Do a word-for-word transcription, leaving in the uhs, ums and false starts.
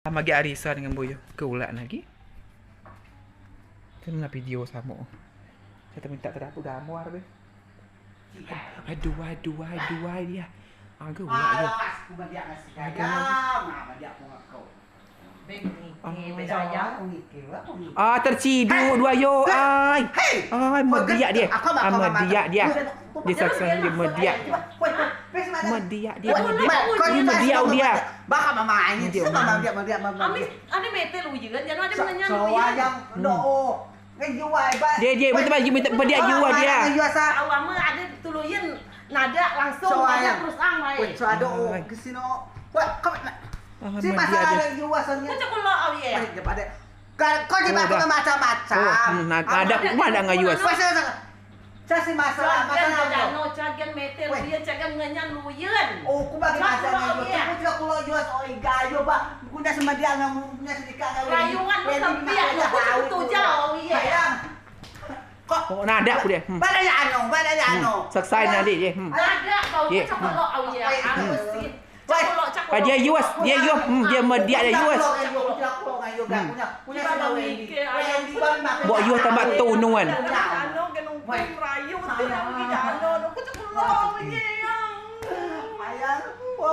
Lamo gi arisan ngen boyo. Ke ulak lagi. Kena video samo. Kata minta terapuk gambar be. Aduai, aduai, aduai dio. Aga ulak dio. Aga lagi. Ah, terciduk duai yo ai. Ai, mediak dio. Ah, mediak dio. Dio saksa dio mediak. Mediak dio, mediak. Dio mediak dio. Ade mete luyen, jano ade menenyan luyen. Dio, dio betul baju betul mediak jua dio. Awak mah ade tuluyen nadeak langsung terus ang bae. Si masalah jua soalnya. Kau cekulo au ye. Kau je baku macam-macam. Nadeak mana ngan jua. Caci masalah, masalah. Cagan mete luyen, cagan ngenyan luyen. Oh, ku bagi masalah ngan jua. Ku cekulo jua soal gayo ba. Guna semediak ngan guna sedikit ngan. Rayuan lu kembiak lu, ku cekulo jauh ye. Kok nadeak ku dio. Balik ya ano, balik ya ano. Saksai nadeak dio. Nadeak bau cekulo au ye. Anu sih. Pai dio yuas, dio yuas, dio mediak dio yuas. Bok yuas tambah tunuan.